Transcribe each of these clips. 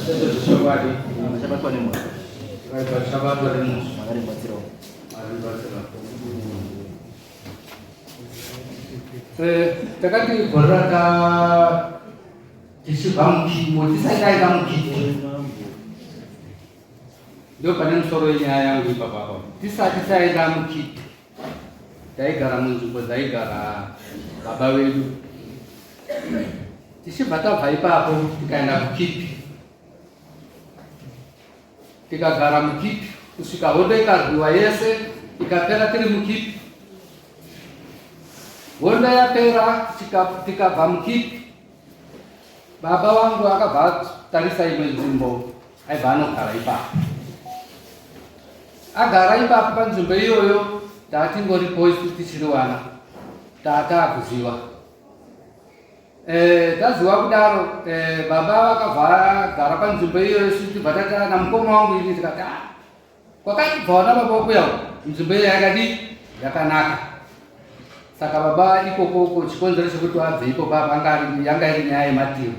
Chokwadi. Vachabatwa nemhosva. Vachabatwa nemhosva. Mwari batsirawo. Mwari batsirawo. Eh, takati gore raka tichibva mukimo tisati taenda mukiti ndo pane musoro wenyaya yangu ipapapa tisati taenda mukiti taigara munzvimbo dzaigara baba vedu tichibva tabva ipapo tikaenda kukipi tikagara mukipi kusvika hondo ikarwiwa yese ikapera tiri mukipi hondo yapera tikabva mukipi baba vangu akabva atarisa imwe nzvimbo aibva anogara ipapo agara ipapo panzvimbo iyoyo tatingoripo isu tichiri wana taataakuziva Eh, taziva kudaro eh, baba vakabva vagara panzvimbo iyoyo isu tibva tata namukoma wangu ini tikati ah, kwakatibva vana baba kuya nzvimbo iyo yakadii yakanaka saka baba ikoko uko chikonzero chekuti vabve iko baba yanga iri nyaya yematiro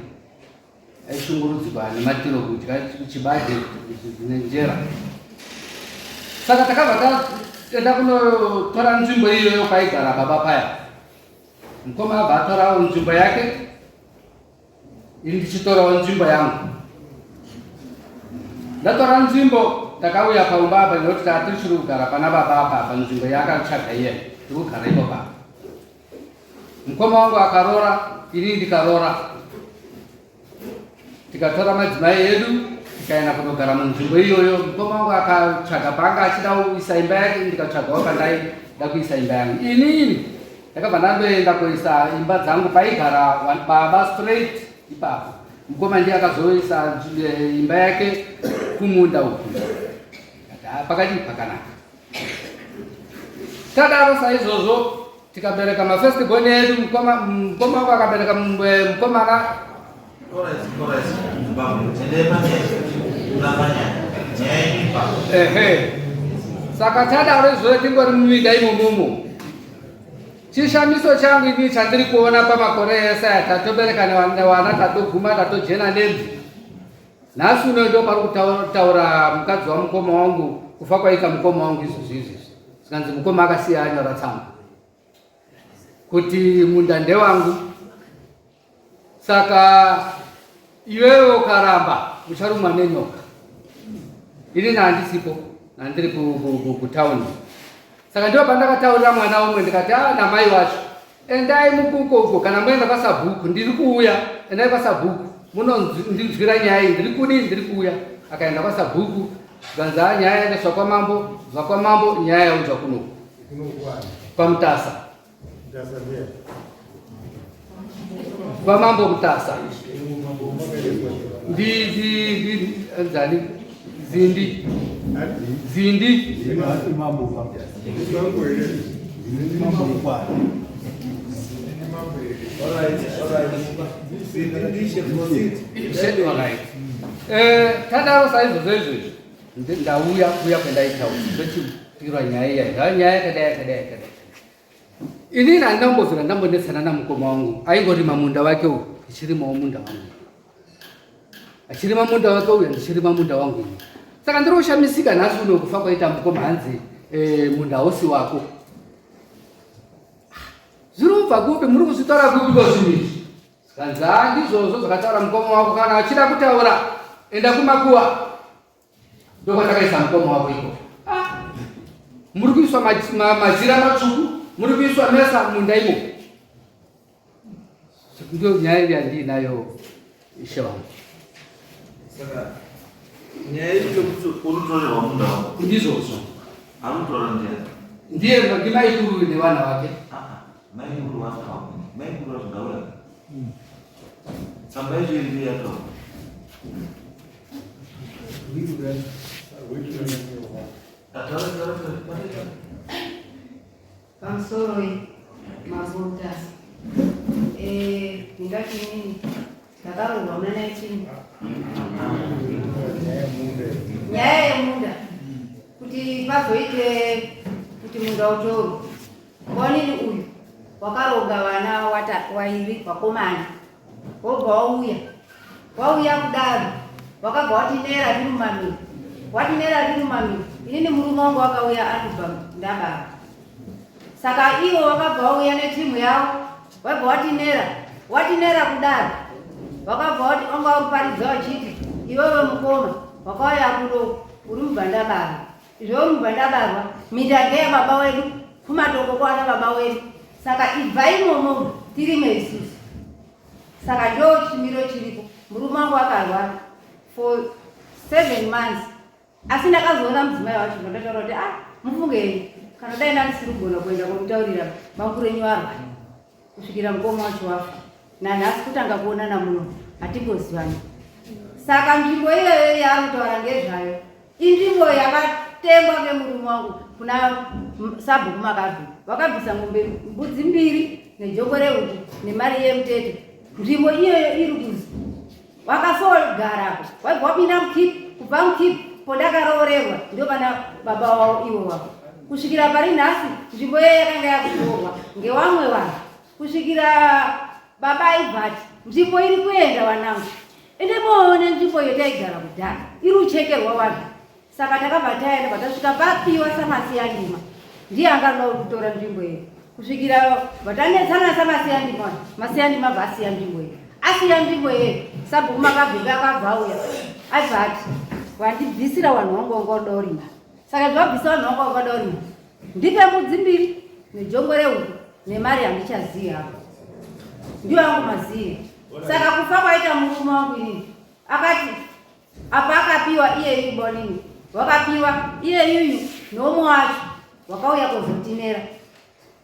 aishungurudzwa nematiro kudya chibage nenjera saka takabva taenda kunotora nzvimbo iyoyo kwaigara baba paya mukoma abva atorawo nzvimbo yake ini ndichitorawo nzvimbo yangu ndatora nzvimbo ndakauya paumba apa nekuti tatichiri kugara pana baba apa apa nzvimbo yaakatsvaga iye tiri kugara ipo papa mukoma wangu akaroora ini ndikaroora tikatora madzimai edu tikaenda kunogara munzvimbo iyoyo mukoma wangu akatsvaga paanga achida kuisa imba yake ndikatsvagawo pandaida kuisa imba yangu inini ndakabva ndandoenda kuisa imba dzangu paigara baba straight ipapo mukoma ndiye akazoisa eh, imba yake kumunda uku ah, pakadii pakanaka tadaro saizvozvo tikabereka mafirst born edu mukoma mukoma wangu akabereka eh, mukomana ehe saka tadaro izvozvo tingori muminda imomomo chishamiso changu ini chandiri kuona pamakore ese aya tatobereka newana tatoguma tatojena nebvi Nhasi uno ndo pari kutaura mukadzi wamukoma wangu kufa kwaita mukoma wangu izvozvi izvizvi zvikanzi mukoma akasiya anyora tsamba kuti munda ndewangu saka iwewe ukaramba ucharumwa nenyoka ini nahandisipo nandiri kutauni saka ndipo pandakataurira mwana umwe ndikati a ah, namai wacho Endai mukuko uko kana moenda kwasabhuku ndiri kuuya endai kwasabhuku munondinzwira nyaya iyi ndiri kudii ndiri kuuya akaenda kwasabhuku zvanzi a nyaya yaendeswa kwamambo bva kwamambo nyaya yaunzwa kunoku kwamutasa kwamambo mutasa ndi ndi ndi nzani zindi zindi eh, tadaro saizvozvo izvozvo ndauya kuya kwendaitaura ndochipirwa nyaya iya nyaya yakadai yakadai yakadai Inini handina kumbobvira ndambonetsana namukoma wangu aingorima munda wake uyu ndichirimawo munda wangu achirima munda wake uyu ndichirima munda wangu ini saka ndiri kushamisika nhasi uno kufa kwaita mukoma hanzi eh, munda hausi wako zviri kubva kupi muri kuzvitaura kupi ko zvinhu izvi zvikanzi ha ndizvozvo zvakataura mukoma wako kana achida kutaura enda kumakuwa ndokwatakaisa mukoma wako iko ah, muri kuiswa mazira matsvuku muri kuiswa mesa munda imo ndio nyaya yandiinayo ishe wangu saka nyaya yekuti unotorerwa munda wako ndizvozvo anotora ndiani ndiye ndimaikuru nevana vake ah, ah, maikuru vacho maikuru vacho ngauya tsamba yacho iri yataura Pamusoroi mavoters eh, ndingati inini ndakaroorwa muna 19 nyaya yemunda kuti pazoite kuti munda utorwe Konini uyu wakaroga vana wairi vakomana wobva wauya wauya kudaro Wakabva watinera tiri mumamiro, watinera tiri mumamiro. Inini murume wangu wakauya ari kubva ndababa, saka ivo vakabva vauya netimu yavo, wabva watinera, watinera kudaro wakabva wati wanga waruparidza vachiti iwewe mukoma wakauya kuno uri mubvandabarwa, izvo uri mubvandabarwa, minda ngeya baba wedu, kumatoko kwana baba wedu, saka ibva imomo tirime isusu. Saka ndo chimiro chiripo. Murume wangu akarwara for 7 months, asi ndakazoona mudzimai wacho ndataura kuti ah, mufungei kana dai ndandisiri kugona kuenda kwamutaurira makuru enyu arwara kusvikira mukoma wacho wafa, nanhasi kutanga kuonana muno hatimbozivani. Saka nzvimbo iyoyo yaari kutaura ngezvayo inzvimbo yakatengwa ngemurume wangu kuna sabhuku Makabvi, vakabvisa ng'ombe mbudzi mbiri nejoko rehuku nemari yemutete. Nzvimbo iyoyo iri kuzi wakasogarapo, waibva wapinda mukipi, kubva mukipi pondakaroorerwa ndio vana baba wavo ivo wavo kusvikira pari nhasi. Nzvimbo iyoyo yakanga yakutorwa ngewamwe vanhu kusvikira baba aibvati nzvimbo iri kuenda vanangu, ende moone nzvimbo iyo taigara kudhara iri kuchekerwa vanhu. Saka takabva taenda, patasvika papiwa samasiyandima, ndiye anga arida kutora nzvimbo iyo kusvikira vatanetsana samasiyandima, masiyandima bva asiya nzvimbo iyo, asiya nzvimbo iyo sabhuku Makabvimbi akabva auya, aibva ati wandibvisira vanhu vangu vanga voda kurima, saka zvabvisa vanhu vangu vanga voda kurima, ndipe mbudzi mbiri nejongwe rehuku nemari handichazivi apo, ndiyo yangu mazivi. Saka kufa kwaita murume wangu inini akati apa akapiwa iyeyu bonini, wakapiwa iyeyuyu noumwe wacho wakauya kuzotinera,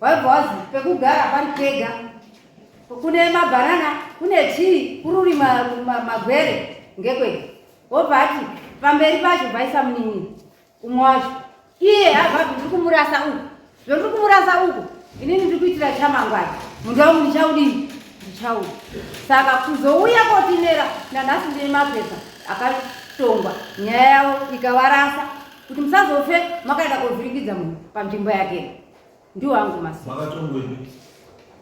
waibva wazi pekugara pari pega, kune mabhanana, kune tii, kururi magwere ngekwega, wobva ati pamberi pacho vaisa munin'ina umwe wacho, iye abva ndiri kumurasa uku, zvondiri kumurasa uku, inini ndiri kuitira chamangwana, mundu wangu ndichaudini, ndichauda. Saka kuzouya kotinera nanhasi ndine mapepa akatongwa nyaya yavo ikavarasa kuti musazofe makaenda kovhiringidza munhu panzvimbo yake. Ndiwo angu masi. Makatongwepi?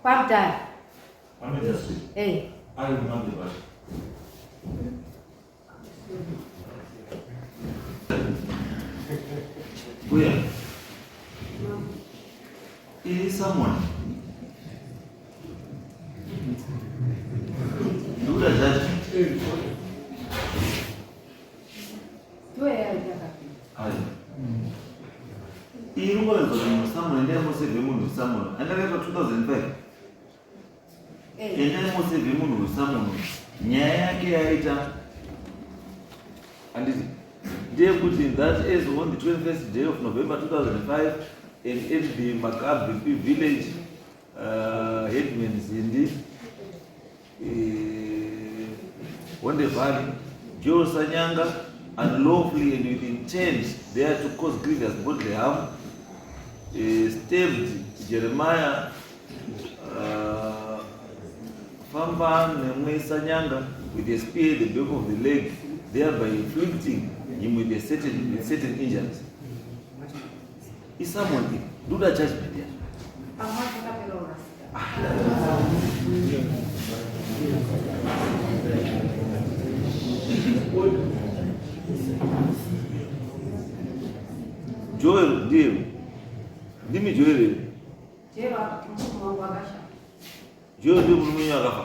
Kwamutare. Pamejasi? Eh. Ari mumapepa acho. Uya. Iri someone. Ndikuda jaji. Ayi. Iri kuratidza kuti munhu someone endai mosevhe munhu someone. Andakaitwa 2005. Endai mosevhe munhu someone. Nyaya yake yaita handiti ndeyekuti that as on the 21st day of November 2005 and at the Makabvi village, headman Zindi, Honde Valley, Joe Sanyanga unlawfully and with intent there to cause grievous bodily harm, stabbed Jeremiah Famba Nemwe Sanyanga with a spear at the back of the leg, thereby inflicting him with certain injuries. Is someone do that judgment here? Pamwe pakapera urasika. Joel ndiye ndimi Joel here? Jero murume wangu akashata. Joel ndiye murume wenyu akafa.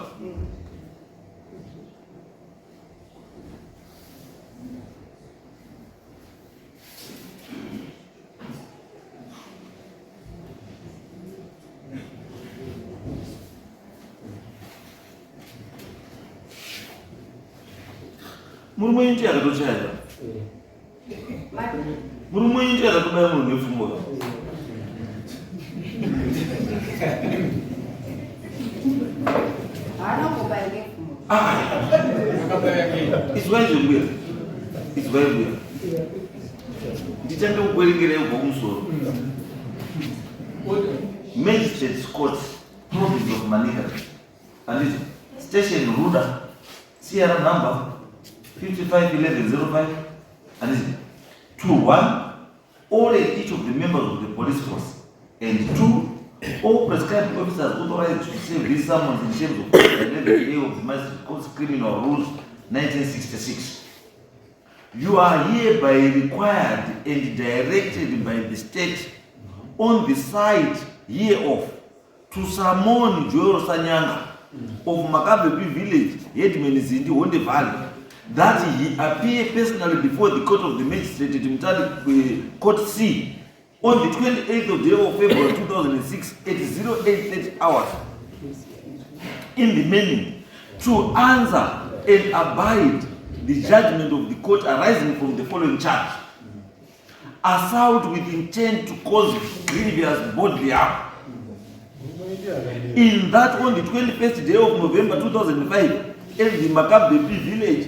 Murume wenyu ndiye akatochaya. Murume wenyu ndiye akatobaya munhu nepfumo ka. Haana kubaya ngepfumo. Izwai zvembuya, izwai mbuya, ndichange kukuverengerai kubva kumusoro. Magistrate Court, Province of Manica, handiti, station Ruda, CR number 551105, handiti, 21, all and each of the members of the police force, and two, all prescribed officers authorized to serve this summons in terms of 11A of the Magistrate Courts Criminal Rules 1966. You are hereby required and directed by the state on the site hereof to summon Joel Sanyanga of Makabepi village, Headman Zindi, Honde Valley, that he appear personally before the court of the magistrate at Mutare Court C on the 28th of day of February 2006 at 08:30 hours in the morning to answer and abide the judgment of the court arising from the following charge: assault with intent to cause grievous bodily harm, in that on the 21st day of November 2005 at the Makabepi village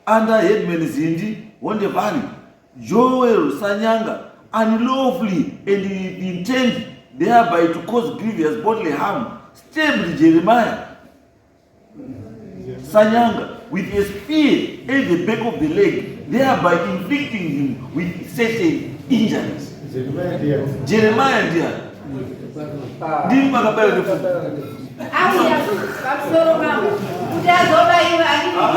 under Headman Zindi, Honde Valley, Joel Sanyanga unlawfully and with intent thereby to cause grievous bodily harm stabbed Jeremiah Sanyanga with a spear at the back of the leg, thereby inflicting him with certain injuries. Jeremiah ndiani? Ndimi makabaya nepfumo. Auya pamusoro pangu kuti azobaiwe andikuwa.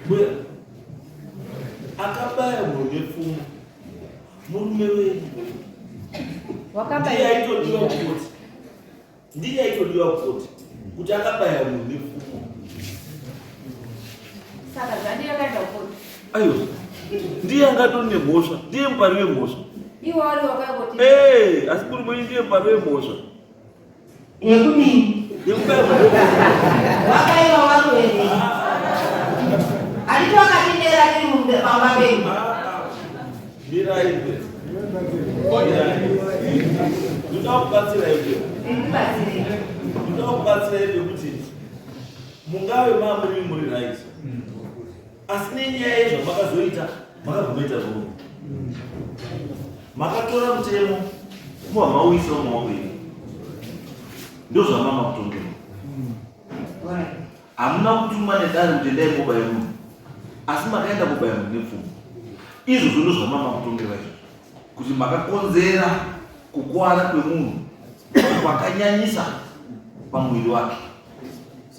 Mbuya, akabaya munhu nepfumo murume wenyu ndiye aitodiwa kukoti, ndiye aitodiwa kukoti kuti akabaya munhu nepfumo. Saka zvandi yakaenda kukoti. Aiwa, ndiye angatori nemhosva, ndiye mupari wemhosva. Iwo wari wakakoti. Ee, asi murume wenyu ndiye mupari wemhosva. Yekudini? Yekubaya munhu nepfumo. Wakaiwa waruhere. Handiti wakatendera tiri pamba pedu. Mirai mbuya, ndoda kubatsirai mbuya. Ndibatsirei. Ndoda kubatsirai nekuti mungave mamuri muri right, asi nenyaya yezvamakazoita, makabva zvongo, makatora mutemo muva mauisa mumaoko enyu, ndozvamama kutongera. Hamuna kutumwa nedare kuti endai mobaya munhu, asi makaenda kubaya munhu nepfumo. Izvozvo ndozvamama kutongerwa izvozvo, kuti makakonzera kukwara kwemunhu kwakanyanyisa pamuviri wake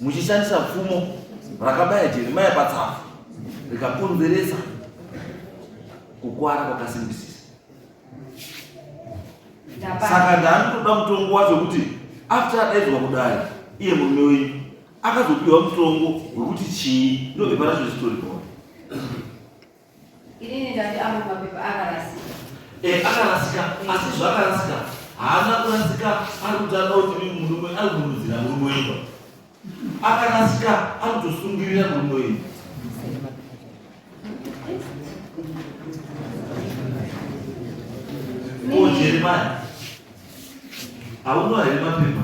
muchishandisa pfumo rakabaya Jeremaya patsafu, rikakonzeresa kukwara kwakasimbisisa. Saka ndaanotoda mutongo wacho kuti after adaidzwa kudare, iye murume wenyu akazopiwa mutongo wekuti chii? Ndobepa racho risitoripo. Inini ndati angu mapepa akarasika. Eh, akarasika, asi zvakarasika haana kurasika ari kuti anoda kuti murume ari kurudzira murume wenyu. Akarasika ari kutosungirira murume wenyu. Ko Jeremaya, hauna here mapepa?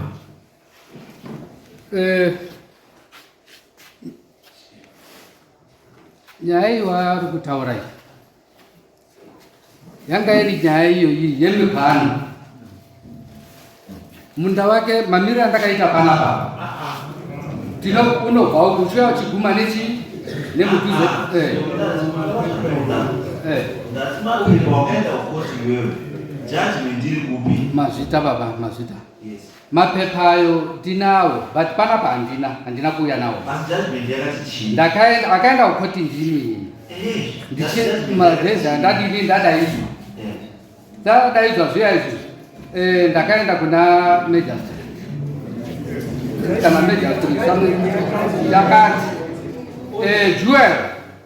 Nyaya iyo ari kutaura iyi yanga iri nyaya iyoyi yemigano munda wake. Mamiriro andakaita panapa, tino unobva uku uchiuya uchiguma nechi nemudhuze. Ndati mapepa wakaenda kukoti iwewe, judgment iri kupi? Mazvita baba, mazvita. Yes. Mapepa ayo ndinawo, but panapa handina kuuya nawo. Asi judgment yakati chii? Ndakaenda, akaenda kukoti ndini ini. Ndichi madhezi andadini ndadaidzwa. Ndadaidzwa zviya izvi, ndakaenda kuna magistrate kana magistrate something. Ndakati Joel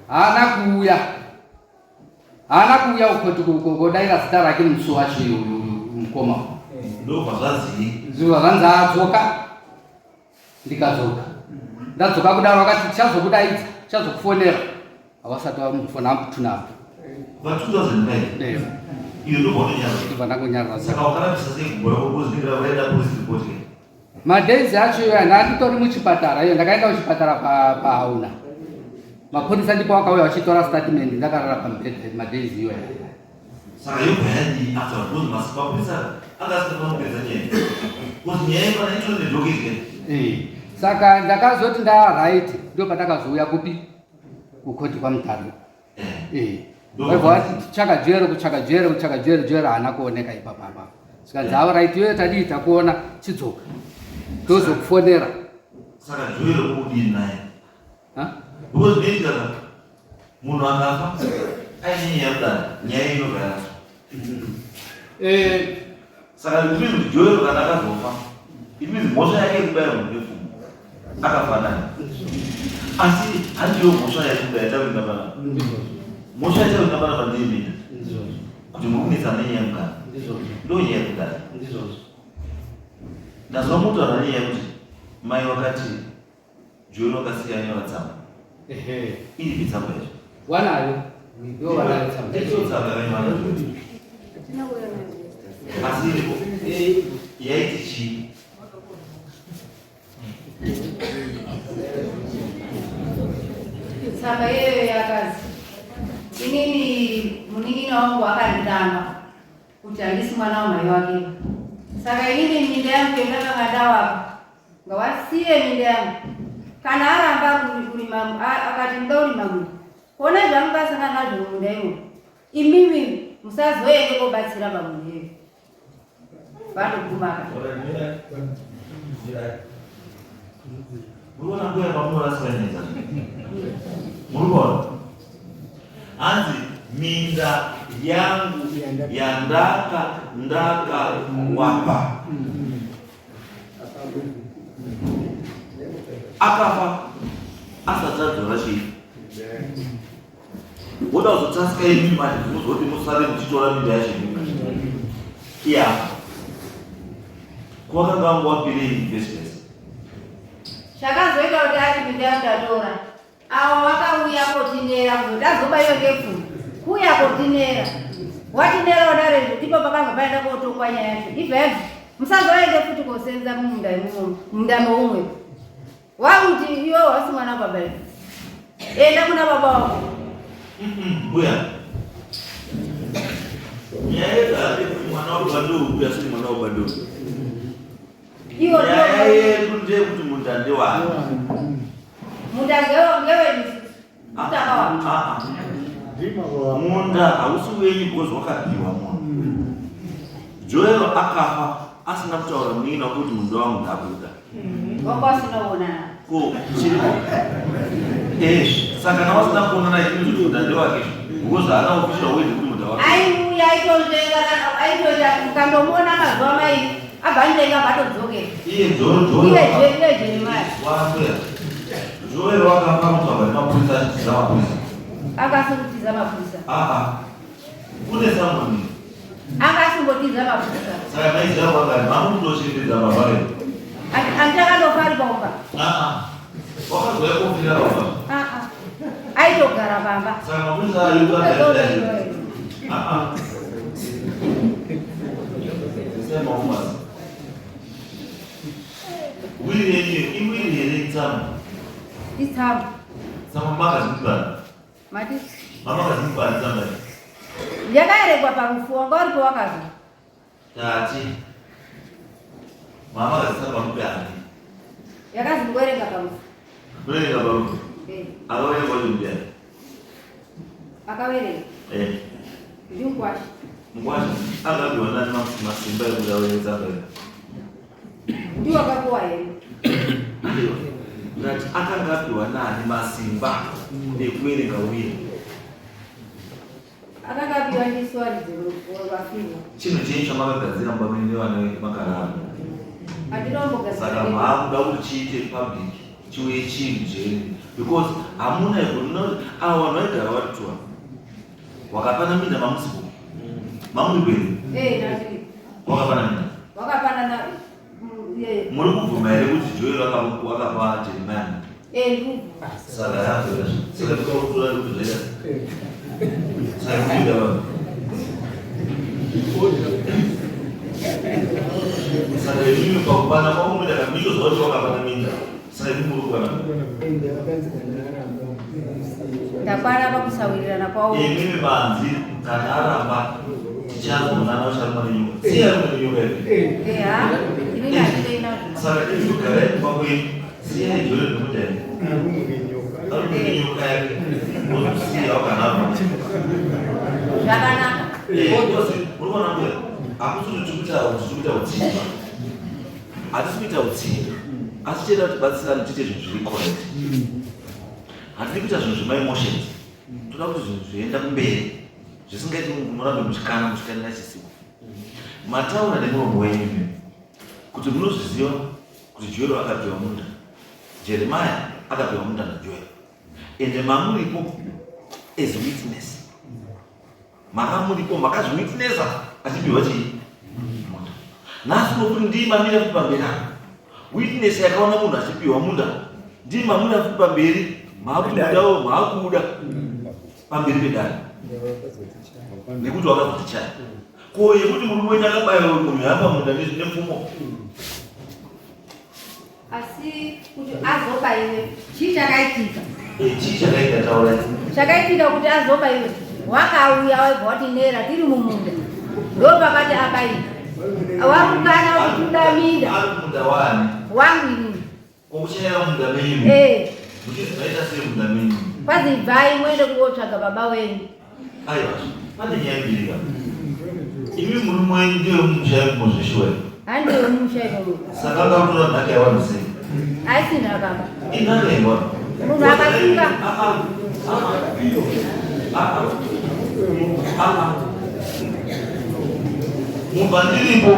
haana kuuya, haana kuuya kukoti kodaira zita rake musi wacho uyu mukoma. Ndobva zvazii? Zuva zvanzi adzoka, ndikadzoka. Ndadzoka kudaro vakati tichazokudaidza, tichazokufonera. Havasati vamufona up to now. Pa 2005? Eh. Iyo ndobva watonyarara? Ndobva ndangonyarara. Saka wakarambisa sei kugora kuzvingira waenda police report ke? Madhezi acho iyoyo ndanditori muchipatara iyo, ndakaenda kuchipatara pahauna mapurisa, ndipo vakauya vachitora statement ndakarara pamubhedha madhezi iyoyo. Saka yobva yadii after because mapurisa anga asingafana kupedza nyaya because nyaya yefana itori nedocket. Saka ndakazoti ndaright, ndo pandakazouya kupi, kukoti kwaMutare. Vaibva vati tsvaka Jere, kutsvaka Jere, kutsvaka Jere, Jere haana kuoneka ipapa apa. Sikanzi ava right, iyoyo tadii, takuona, chidzoka tozokufonera. Saka Joel ukudini naye? Because zvinoitika ka, munhu akafa aine nyaya kudai, nyaya inobva yaraswa. Saka it means kuti Joel kana akazofa, it means mhosva yake yekubaya munhu nepfumo akafa nayo, asi handiyo mhosva yekuba yatakuinda panapa. Mhosva yatakuinda panapa ndeyemina kuti muri kunetsana nenyaya yemukadzi, ndo nyaya yekudai. Ndazwa mutaura nenyaya yekuti mai wakati Joel wakasiya anyora tsamba. Iri tsamba yacho wanayo, ndo wanayo tsamba. Ndicho tsamba yakanyora, asi iripo yaiti chii? Tsamba iyoyo yakazi, inini munin'ina wangu akandiramba kuti handisi mwana wamai wake, saka inini minda yangu yandakanga ndawapa ngawasiye minda yangu. Kana aramba kurima, akati ndoda kurima munda, kuona zvamungasangana nazvo mumunda imo, imimi musazoende kobatsira pamunhu iyoyo. Vanogumaka. Muri kuona nguva yapamunorasika nyaya? Muri kuona hanzi minda yangu yandaka ndaka wapa, akafa asati adzora chii, woda kuzotasika imi manje muzoti musare muchitora minda yacho iya kwakanga wangu wapirei investment. Chakazoita kuti ati minda yangu ndatora, avo vakauya kotinera kuzoti azobaiwe ngepfumo, kuuya kotinera, watinera udarezvo, ndipo pakanga paenda kotongwa nyaya yacho. Ibva yanzi musazoende futi kosenza mumunda imomo, munda meumwe. Wakuti iwe wasi mwana wababa edu, enda kuna baba wako. Mbuya, nyaya yedu haati mwana wababa ndoupi, asi mwana wababa ndoupi. Iwo nyaya yedu ndeyekuti munda ndewani. Munda ngewedu isusu, mutakawa. Ah, ah. Munda hausi wenyu because wakapiwa munhu. Joel akafa asina kutaura munin'ina kuti munda wangu ndakuda. Wanga wasina kuonana. Ko chiripo, saka kana wasina kuonana, ichimizoti munda ndewake because haana official word kuti munda wake. Aiuya aitotenga, aitoita ukandomuona mazuva mairi abva ndenga batodzokera. Iye Joel Iye Jeremaya. Wambuya, Joel wakafa mutsvagwa nemapurisa achitiza mapurisa. Akasingotiza mapurisa. Aa, kune samoni. Akasingotiza mapurisa. Saka maiziva kwakari mamukutochengetedza baba vedu. Andichakandofa ari paumba. Aa, wakazouya kofira baba. Aa, aitogara pamba. Saka mapurisa ayuka. Aa, semaumasi will yenyu iwill here, itsamba? Itsamba. Tsamba makazimubana? Mati? Mamakazimubana tsamba iyi? Yakaerekwa parufu, wanga uripo wakazwa. Tati mama kazitsamba mupani? Yakazingoerenga parufu. Kuverenga parufu? Eh. Akaverenga kwacho ndiani? Akaverenga ndimukwasha. Mukwasha akapiwa nani masimba ekuti averenge tsamba iyi? Ndiwo akapuwa here? Aiwa, ndati akanga apiwa nani masimba ekuverenga will? Akanga apiwa ndiswaridze vafiwa. Chinhu chenyu chamakagadzira mumba menyu nevana venyu makarara. Andinombogadzira. Saka maakuda kuti chiite public, chiuye chinhu chenyu because hamuna avo vanhu vaigara vari tuwa wakapana minda mamusipo mamuri kwenyu. Eh, ndazviri. Wakapana minda. Wakapanana ye. Muri kubvuma here kuti Joel wakapa Jeremiah? Eh, ndikubvuma. Saka yazvoda, saka tikakutora kuti zvaita, saka kuita vanhu, saka imimi pakupana kwamuita kamito zvakuti wakapana minda, saka imi muri kupana. Ndakwana pakusawirirana kwavo. Imimi manzi kana aramba. Tichazoonana ucharumwa nenyoka. Siya arumwe nenyoka here? Eya, inini handinei nazvo. Saka imi garai kumba kwenyu. Siyai Joel nemunda yake. Arumwe nenyoka yake. Wozosiya wakanaka. Zvakanaka. Eh, because uri kuona mbuya, hakusi kuti tiri kuita utsinye. Hatisi kuita utsinye. Asi tichida kuti tibatsirane tiite zvinhu zviri correct. Hatidi kuita zvinhu zvemaemotions. Toda kuti zvinhu zvienda kumberi. Zvisingaiti murambe muchikana muchikanira chisiko. Mataura nemuromo wenyu imi kuti munozviziva kuti Joel akapiwa munda. Jeremiah akapiwa munda naJoel. Ende mamuripo as witness. Makamuripo makazviwitnessa achipiwa chii? Munda. Nhasi nokuti ndii mamira futi pamberi apa. Witness yakaona munhu achipiwa munda. Ndii mamira futi pamberi maakuti mundawo maakuda pamberi pedare. Nekuti wakazoti chai. Ko yekuti murume wenyu akabaiwa munhu yapa munda nepfumo. Asi kuti azobaiwe chii chakaitika? Eh, chii chakaitika taura. Chakaitika kuti azobaiwe wakauya waibva wati nera tiri mumunda ndopakati abaiwa warukana kutuda minda Ari munda wani? Wangu inini. Kokuchayira munda menyu? Eh. Muchizi maita sei munda menyu? Kwazi ibvai muende kuotsvaga baba wenyu. Aiwa, pane nyaya mbiri ka. Imi murume wenyu ndiye wemumusha imomo zveshuwa here? Handiye wemumusha imomo. Saka akatora nhaka yavanhu sei? Haisi nhaka ba. Inhaka yevanhu. Munhu akasunga. Mubva ndiripo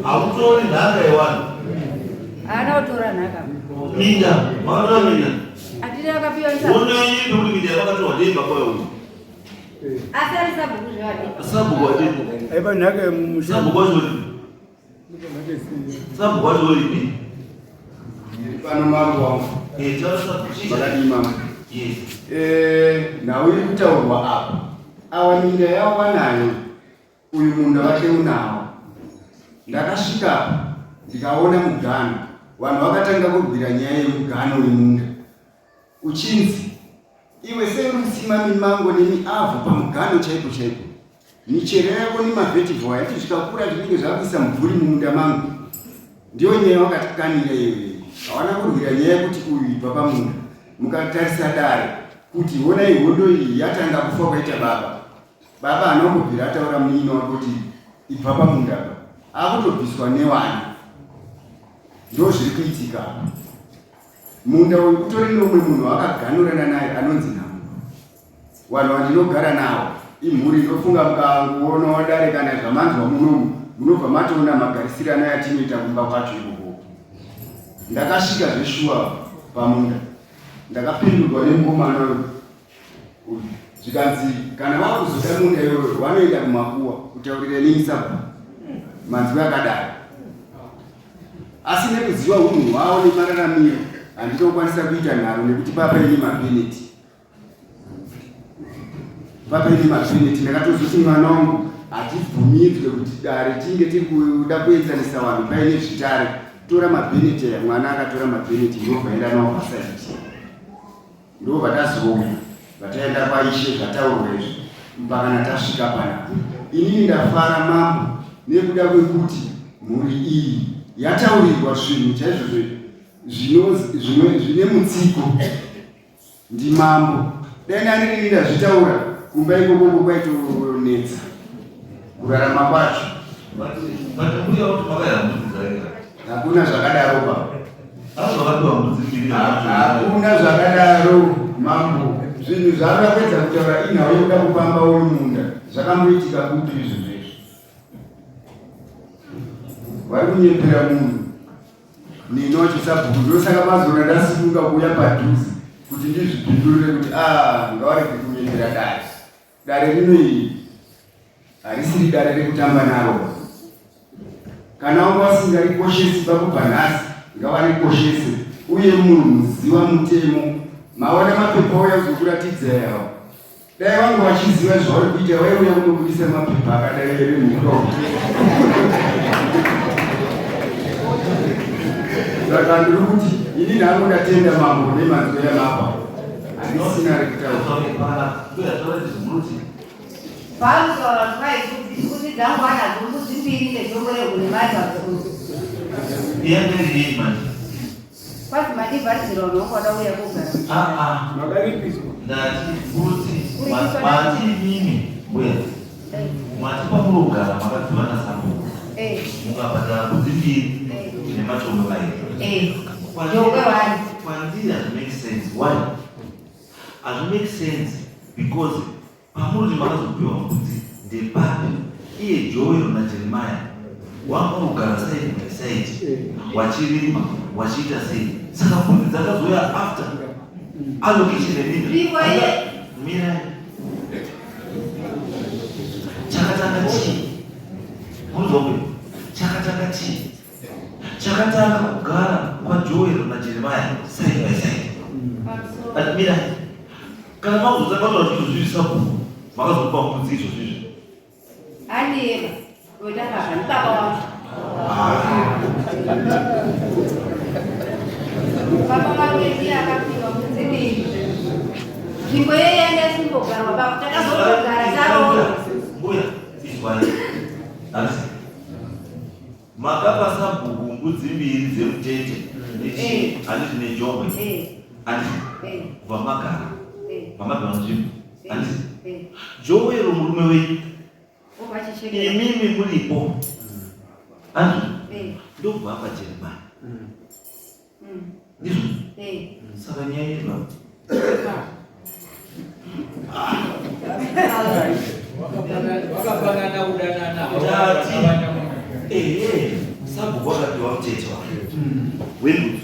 hautori nhaka yevanhu. Haana kutora nhaka. Minda, makatora minda. Atiri akapiwa sabhuku. Hondo yenyu ndokuti minda yamakatorwa ndeye baba uyu. Asi ari sabhuku zvevadii. Sabhuku wadii? Aiva nhaka yemumusha. Sabhuku wacho uripi? Sabhuku wacho uripi? Ndiri pano mambo wangu. Eh, taura sabhuku chii? Makadii mambo? Yes. Eh, nhau iri kutaurwa apa. Awa minda yavo vanayo. Uyu munda wake unawo. Ndakasvika ndikaona mugano. Vanhu vakatanga kurwira nyaya yemugano wemunda. Uchinzi iwe sei uri kusima mimango nemiavho pamugano chaipo chaipo. Michero yako nemavhetivho yacho zvikakura zvinenge zvakuisa mumvuri mumunda mangu. Ndiyo nyaya wakatikanira iyoyo. Hawana kurwira nyaya yekuti uyu ibva pamunda. Mukatarisa dare kuti honai hondo iyi yatanga kufa kwaita baba. Baba haana kumbobvira ataura munin'ina wake kuti ibva pamunda apa. Akutobviswa nevana. Ndozviri kuitika apa. Munda uyu utori neumwe munhu waakaganurana naye anonzi Nhamo. Vanhu vandinogara navo imhuri ndofunga mukangoona dare kana zvamanzwa munomu munobva matoona magarisirano yatinoita kumba kwacho ikoko. Ndakasvika zveshuwa pamunda ndakapindurwa nemukomana uyu Zvikanzi kana vakuzoda munda iyoyo vanoenda kumakuwa kutaurira inini sabhuku manzwi akadaro. Asi nekuziva hunhu hwavo nemararamiro handitokwanisa kuita nharo nekuti papa ini mapeneti papa ini mapeneti ndakatozoti mwana wangu hatibvumidzwe kuti dare tinge tiri kuda kuenzanisa vanhu paine zvitare tora mapeneti aya mwana akatora mapeneti ndobva enda nawo pasaiti Ndovatazouya vataenda kwaishe zvataurwa izvi mpakana tasvika panapa. Inini ndafara mambo nekuda kwekuti mhuri iyi yataurirwa zvinhu chaizvo zvine mutsiko ndimambo. Dai ndandirini ndazvitaura kumba ikokoko kwaitonetsa kurarama kwacho. Hakuna zvakadaro ba. Hakuna zvakadaro mambo. Zvinhu zvaanoda kuedza kutaura inhau yekuda kufamba uri munda zvakamboitika kupi izvozvo izvi? Vari kunyepera munhu nini wacho sabhuku ndosaka mazoona ndasimuka kuuya padhuze kuti ndizvipindurire kuti a ah, ngavarege kunyepera dare. Dare rino iri harisiri dare rekutamba naro. Kana wanga vasingarikoshesi pakubva nhasi ngavarikoshese uye munhu muziva mutemo. Maona mapepa auya kuzokuratidza yawo. Dai vanga vachiziva zvauri kuita vaiuya kunobudisa mapepa akadai here mhuka. Saka ndiri kuti ini nhangu ndatenda mambo nemanzwi yamapa. Handisina rekutaura. Pamusoro vanhu vaikuti dzangu anadzo mbudzi mbiri nejongwe rehuni mari pamusoro. Iyangeri yei manje? Kwazi mandivharidzira vanhu vangu vada uya kogara. Ah ah. Makaripiswa. Ndati mbudzi Kuripiswa mati imimi mbuya. Eh, Mati pamuri kugara makadziva nasabhuku. eh, Mukabhadhara mbudzi mbiri eh. nematombo mairi. Eh, jongwe wani. Kwandiri hazvi make sense. Why? Hazvi make sense because pamuri kuti makazopiwa mbudzi ndepapi iye Joel naJeremiah wanga kugara side by side wachirima wachiita sei saka mbudzi dzakazouya after allocation yeminda Nzvimbo iye. mirai chakatanga chii munzwa kuyi chakatanga chii chakatanga kugara kwaJoel naJeremiah side by side. Pamusoro. Ati mirai kana makuzotanga kutaura kuti izvozvi sabhuku makazopa mbudzi izvozvi izvi. Andiyeba. Weta baba, ndibaba wangu. Baba wake ndiye akapiwa mbudzi mbiri. Nzvimbo yeye yanga isimbogarwa baba, takazogara taroora. Mbuya, izwai. Handisi. Makapa sabhuku mbudzi mbiri dzemutete nechi Eh. handiti nejongwe Eh, handiti eh, kubva magara eh, mamabva nzvimbo handiti eh. Joel murume wenyu Obva achichekera. imimi muripo handiti Eh, ndobva apa Jeremiah ndizvo eh. saka nyaya iri Wakafanana kudanana. Ndati. Ehe, sabhuku akapiwa mutete wake wembudzi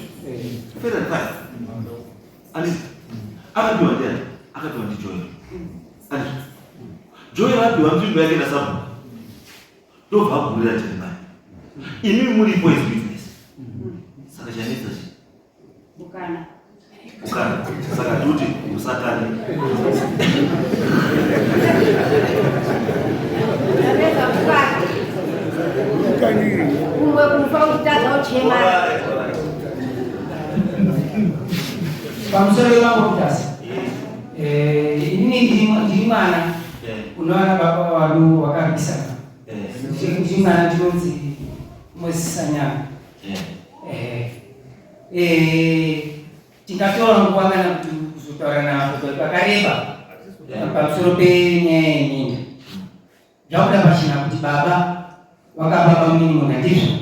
fair and fine anditi akapiwa ndiani akapiwa ndiJoel anditi Joel apiwa nzvimbo yake nasabhuku ndobva agurira Jeremiah imimi muripo as witness saka chanetsa chii? Bukana. Ukana saka toti usakane. Ndapedza bukana. Kumwe kufa uchitadza uchema. Alright, alright. Pamusoro wemambo Mutasa, Yes. inini ndiri mwana unowana baba wadu wakarwisana. Ndiri mwana ndinonzi Moses Sanyanga. Tingatora nguva kana kuti kuzotaura navo pakareba pamusoro penyaya yeminda. Zvabuda pachena kuti baba wakababa munini munda, ndizvo?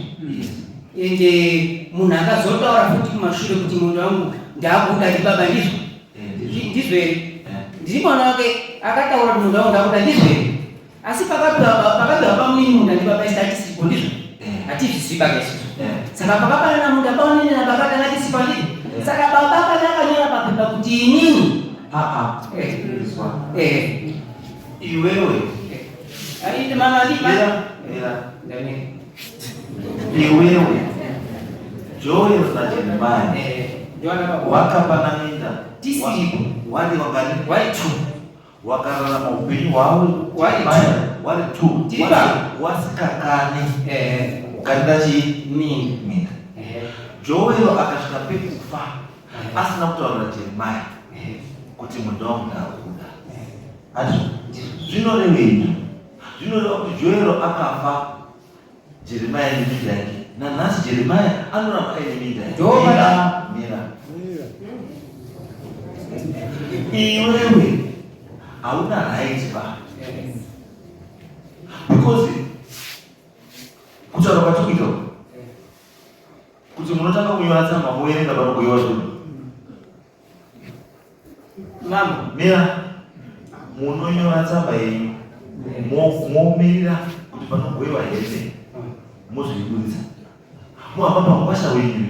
Ende munhu akazotaura futi kumashure kuti munda wangu ndakuda ndibaba, ndizvo? Ndizvo here? Ndiri mwana wake akataura kuti munda wangu ndakuda, ndizvo here? Asi pakapiwa pamunini munda ndibaba isi hatisipo, ndizvo? Hatizvizivi baka isusu. Saka pakapanana munda paunini nababa tanga tisipo, ndizvo? Saka baba kana akanyora papepa kuti inini Ah, ah. Izwa. Iwewe. Aite mama ndi Mira, mira. Ndani. Iwewe. Joel naJeremiah Ndiwana baba. wakapana minda. Tisipo. Wari wangani? Wari two. Wakararama upenyu hwavo. Wari Jeremiah, wari two. Tiri baba. Wasikakane. Ukanida chii? Minda. Minda. Joel akasvika pekufa asina kutaurira Jeremiah kuti munda wangu ndakuda. Handizvo? Zvinorevei? Zvinoreva kuti Joel akafa Jeremiah neminda yake. Nanhasi Jeremiah anoramba aine minda yake. Ndo Mira, mira. Iwewe hauna right ba. Because kutaura kwatikuita uku, kuti munotanga kunyora tsamba moerenga panogoyiwa zvinhu. Mambo. Mira, munonyora tsamba yenyu momirira kuti panogoyiwa hembe mozviburitsa muhamba pamukwasha wenyu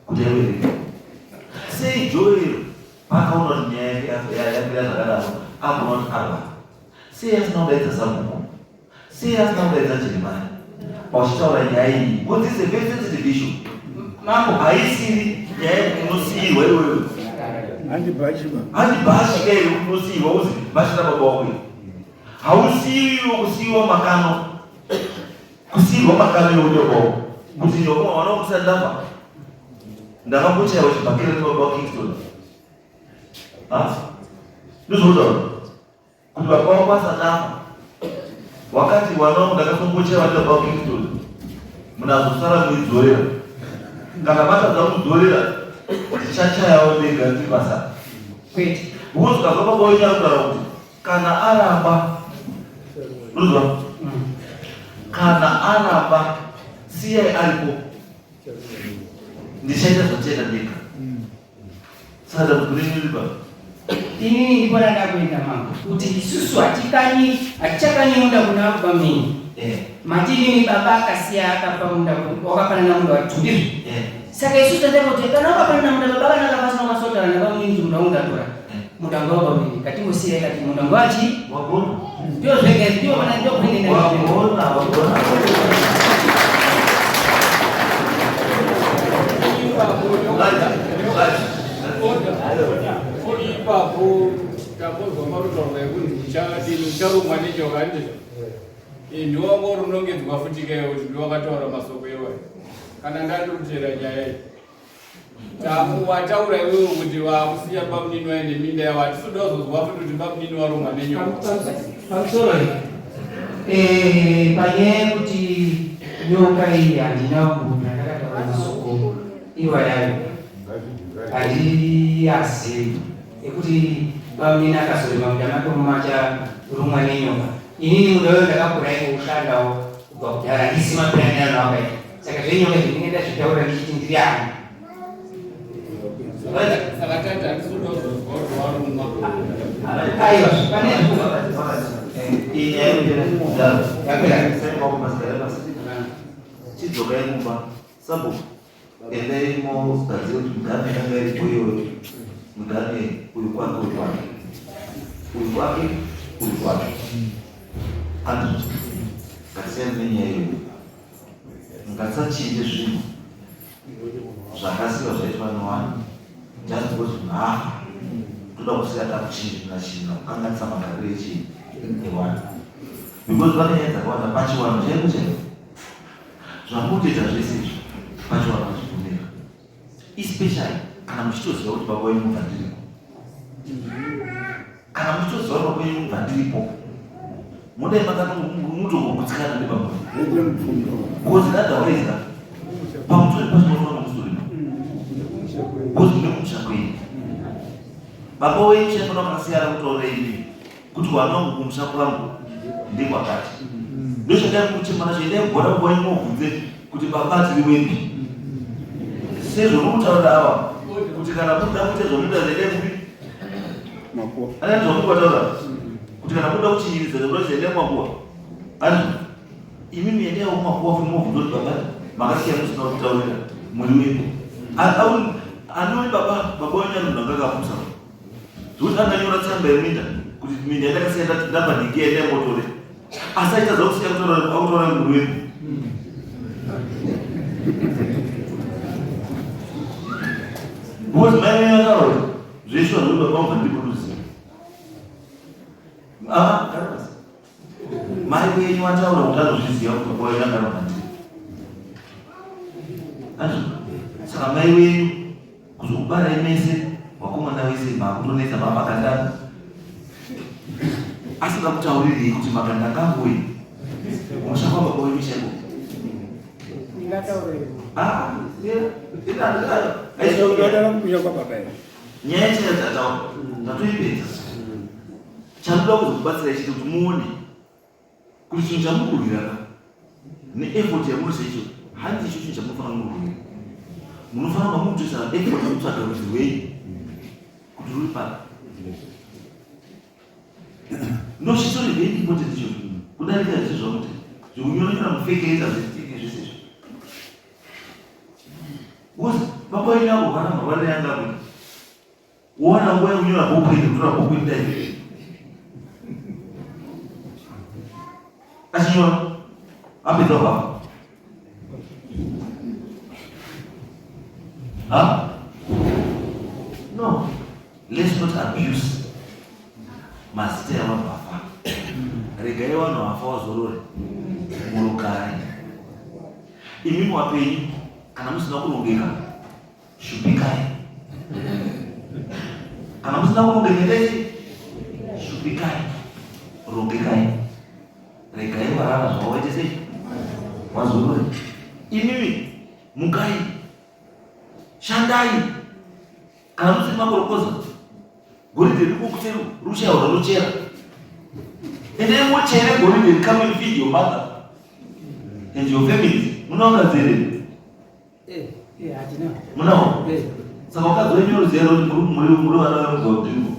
kuti aiverenge sei. Joel paakaona kuti nyaya yake yapera zvakadaro, akaona kuti arwara, sei asina kudaidza sabhuku? Sei asina kudaidza Jeremiah pachitaura nyaya iyi? Because this is a very sensitive issue. Mambo. Haisiri nyaya yekuti unosiyirwa iwewe. Handibhachiba. Handi bhashi kai yekuti unosiyirwa uzi bhashi rababa wako iri. Hausiyiwi kusiyiwa makano, kusiyirwa makano yeunyoko kuti nyoko mwana wakusati ndafa ndakambochaiwa chibhakera nebaba waKingston. Ndozvoutaura kuti baba wako asati afa. Wakati wana wangu ndakasongochera vati baba Kingston. Munazosara muidzorera. Kana matadza kudzorera ndichachayawo ndega ndiri basa. Kwete. Because ukazwa baba wenyu ari kutaura kuti kana aramba unozwa kana aramba siyai aripo ndichaita zvandichaita ndega. Saka dambudziko renyu riri papi? Inini ndipo randakuenda mambo kuti isusu hatikanyi hatichakanyi munda kuna bamini. Eh. Mati inini baba akasiya akapa munda wakafanana munda watundizvo. Eh. Saka isusu tataura kuti kana wakafanana munda baba kana akapasina masotaura nabamini kuti munda ungatora. Munda ngawa bamini katingosiya kati munda ngawachi Wagona. ndio zvega ndio pana ndio kuenda. Wagona, wagona. Ipapo tambozwa marutaurwa ekunzi uchadini ucharumwa nenyoka handizvo ndiwanga urunongedzwa futi keyo kuti ndiwakataura masoko iwayo kana ndandikutera nyaya iyi wataura iwewe kuti wakusiya bamunini waine minda yavo hatisi kuda kuzozwa futi kuti bamunini warumwa nenyoka. Pamusoro panyaya yekuti nyoka iyi handina kubvira ndakataura masoko iwayayo handiyazivi ekuti bamunini akazorima munda make mumacharumwa nenyoka. Inini munda uyo ndakakura ikoushandawo kubva kudhara handisi mapiranirano akaita saka zvenyoka izvi ndinenge ndazvitaura ndichiti ndiri ani. Saka tati hatisi kuda kuzozwa kuti warumwa. Aiwa, pane Chidzokai kumba sabhuku endai mogadzira kuti miganhu yakanga iripo iyoyo miganhu uyu kwake uyu kwake uyu kwake uyu kwake andizvo ngatisiyane nenyaya iyoyo ngatisachinje zvinhu zvakasiwa zvaitwa nevanhu just because munhu afa toda kusiya takuchinja chinja kukanganisa magariro echii evanhu because pane nyaya dzakawanda pachivanhu chaiko chaiko zvamunotoita zvese izvi pachivanhu hazvibvumika especially kana muchitoziva kuti baba wenyu mubva ndiripo kana muchitoziva kuti baba wenyu mubva ndiripo mudai makatomutongogutsikana nebaba because otherwise pamutori pacho munofanira musorima because mune kumusha kwenyu baba wenyu chaifana vakasiyana kutaura imi kuti wana wangu kumusha kwangu ndekwakati ndochandai kuchema nacho endai kugora baba wenyu mobvunze kuti baba tiri wepi sezvo mukutaura ava kuti kana muda kuita zvamunoda endai kupi ana zvamukwataura kuti kana muda kuchinyiridza zvamunoda kuita endai kumakuwa ani imimi endai kumakuwa futi mobvunza kuti baba makasiya musina kutaurira muri wepi anoi baba baba wenyu ari munhu anga akapusa zvekuti anganyora tsamba yeminda kuti minda yandakasiya ndabva ndinge endai motore asi aitadza kusiya kutaura muri wepi because mai venyu vataura kuti zveshuwa zvekuti baba vangu handiri kuruziva mai venyu vataura kuti anozviziva kuti baba venyu angaro mandiri andizvo saka mai venyu kuzokubarai mese vakomana vese makutonetsa mamakandana asingakutaurirei kuti makanda kanguyi umusha kwababa wenyu chaiko nyaya chaiyo tataura tatoipedza chanoda kuzokubatsirai chete kuti muone kuti chinhu chamukurwira ka neeffort yamunoisa icho hanzi icho chinhu chamunofanira murwira munofanira kuva mukutoisa effort yekutsvaga rudzi rwenyu kuti ruri papi ndochitori very important icho kudarika zvese zvamuti zvekunyoranyora mufekeita zvetini zvese izvo because baba wenyu akurwara marwarire anga akuita wowana nguva yekunyora bhuku iri kutora bhuku iri dai achinyora apedza kufa ha no let's not abuse mazita evanhu vafa regai vanhu vafa vazorore murugare imimi wapenyu kana musina kurongeka shupikai kana musina kurongeka ndei shupikai rongekai regai Mazorore. Imimi mukai. Shandai. Kana musiri makorokoza. Goridhe riri kukuseri rushaya rwanochera. Endai mochere goridhe come and feed your mother and your family. Munaona here? Eh, eh, hatina. Munawo? Eh. Saka wakadzi wenyu ruziva kuti muri vana vemugaudhimo.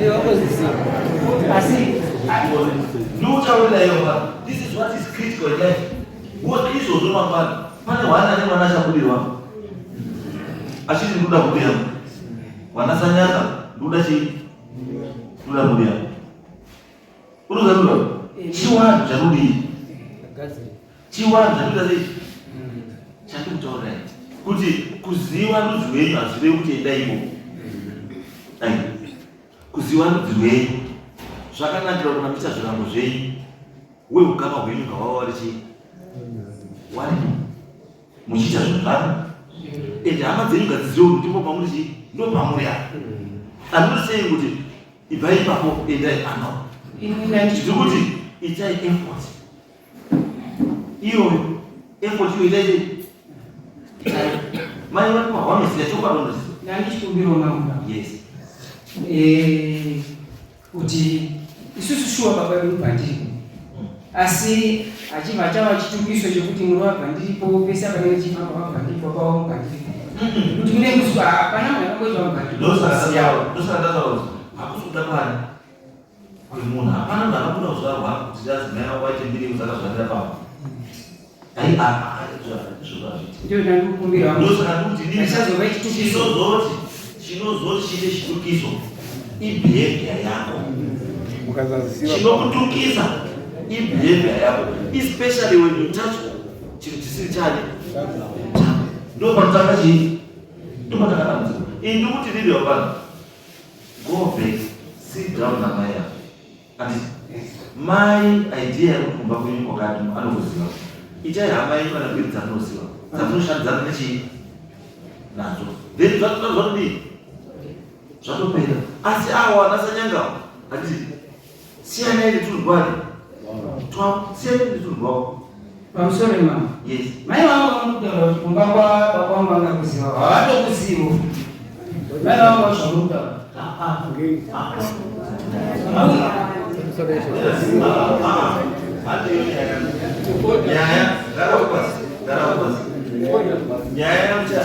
Eh, wakoziziva. Asi Ndikutaurira iwo this is what is critical in life. Because izvozvo mangwana pane hwana nemwana achabudirwa achiti ndikuda mhuri yangu wana sanyaka ndikuda chii ndikuda mhuri yangu unozaura chiwanhu chatodii chiwanhu chatoita sei chandikutaurirai kuti kuziva rudzi rwenyu hazvirevi kuti enda ikoko ai kuziva rudzi rwenyu zvakanakira kuti mamuita zvirango zvenyu weukama hwenyu ngawava wari chii wari muchiita zvinhu zvako ende hama dzenyu ngadzizive kuti ndipo pamuri chii ndo pamuri apa andiri sei kuti ibvai ipapo endai ano ndiri kuti itai effort iyoyo effort iyo itai sei mai vari pahwamisiya chokwadi unoziva ndandichikumbirawo mambo yes Eh, kuti isusu shuwa baba vedu bhandiripo asi achibva chava chitukiso chekuti muri vabhandiripo pese panenge chifamba vabhandiripo pavo mubhandiripo kuti mune musi hapana munhu akangoitwa mubhandiripo ndosaka ndataura kuti hakusi kuda kwani kwemunhu hapana munhu akabuda kuzvarwa kuti adzimai vako vaite mbiri yekuzakazvarira pavo ai izvozvo hazviiti ndio ndandikukumbira ndosaka ndikuti inini Achazova chitukiso. chinozoti chinozoti chiite chitukiso ibehavior yako Mukasaziva chinokutukisa ibehavior yako especially when you touch chinhu chisiri chani chako ndo panotanga chii ndo panotanga dambudziko ini ndikuti riri wapano go back sit down namai ako anditi mai idea yekuti kumba kwenyu kwakati anokuziva itai hama yenyu kana mbiri dzamunoziva dzamunoshandidzana nechii nadzo then zvatodii zvatopera asi awa anasanyanga handiti siyanai netunhu twani siyai netunhu twavo pamusoro imama yes mai vangu vanokutaura kuti kumba kwababa vangu vangakuziva havatokuzivo mai vangu vazvamukutaura nyaya ngarakupasi ngarakupasi nyaya yamucha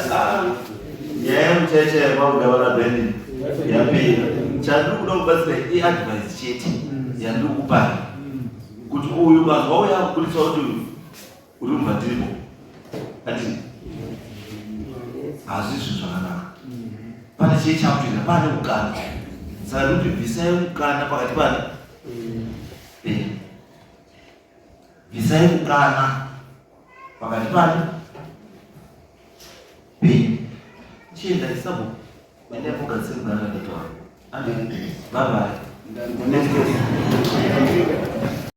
nyaya yamuchaicha yamakuda vana benin yapera chandiri kuda kubatsira iadvice chete yandiri kupai kuti uyu ukazwa uya akubudisa kuti uri mubvatiripo ati hazvi zvinhu zvakanaka pane chii chakutoita pane mukana saka ndikuti bvisai mukana pakati pane Eh. bvisai mukana pakati pane penyu chiendai sabo endai mugadzise mukana ndataura andi bye bye next question.